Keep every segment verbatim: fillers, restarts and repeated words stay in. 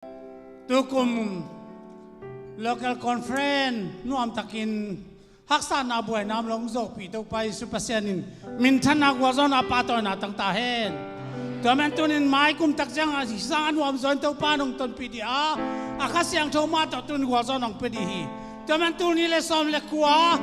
Tukum local conference nuamtakin haksatna buaina om lo hong zawhpih Topa Jesu Pasian in minthanna gualzawhna pahtawina tang ta hen. Tua man tunin mai kum tak ciang a sang a nuam zaw in Topa nong tonpih dih a, a Kha Siangtho mah tawh tun gualzawhna hong pia dih hi. Tua man tuni le sawm le kua,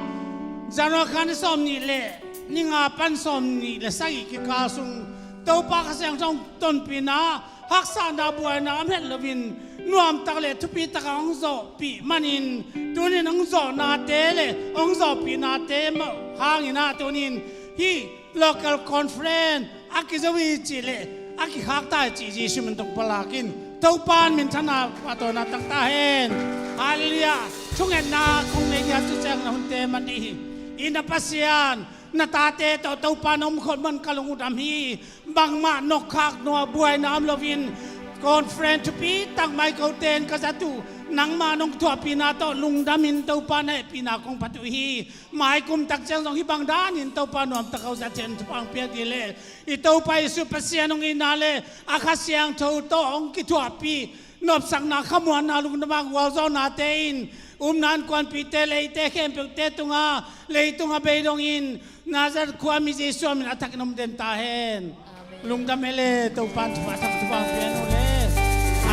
January kha ni sawm nih le ni nga pan sawm nih le sagih kikal sung Topa Kha Siangtho hong tonpihna haksatna buaina om het loin nuamtak le thupitak a hong zawhpih manin tunin hong zawhnate le hong zawhpihnate mah hangin ah tunin hih local conference a kizo hi cih le a kikhak ta hi cih Jesu min tawh palakin Topa in minthanna pahtawina tang ta hen. Halleluiah. Thungetna kong nei dia tu ciang na hunte man dih hi. I na Pasian na tate tawh Topa na om khawm man ka lung uh dam hi. Bangmah nokkhak nuam buaina om loin conference thupi tak mai kote in ka zat uh nangmah nong thuahpihna tawh lungdamin Topa na hehpihna kong phat uh hi. Mai kum tak ciang zong hih bang danin Topa nuamtak a hong zat ciang thupha hong piak dih le i Topa Jesu Pasian hong itna le a Kha Siangtho tawh hong kithuahpih nopsakna, khamuanna, lungdamna, gualzawhnate in umna innkuanpihte, leite khempeuhte tungah leitung a bei dongin Nazareth khuami Jesu min a thakin om den ta hen. Amen. Lungdam e le, Topa in thupha thak thupha hong pia hen uh le.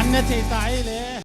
An ne thei ta ei le.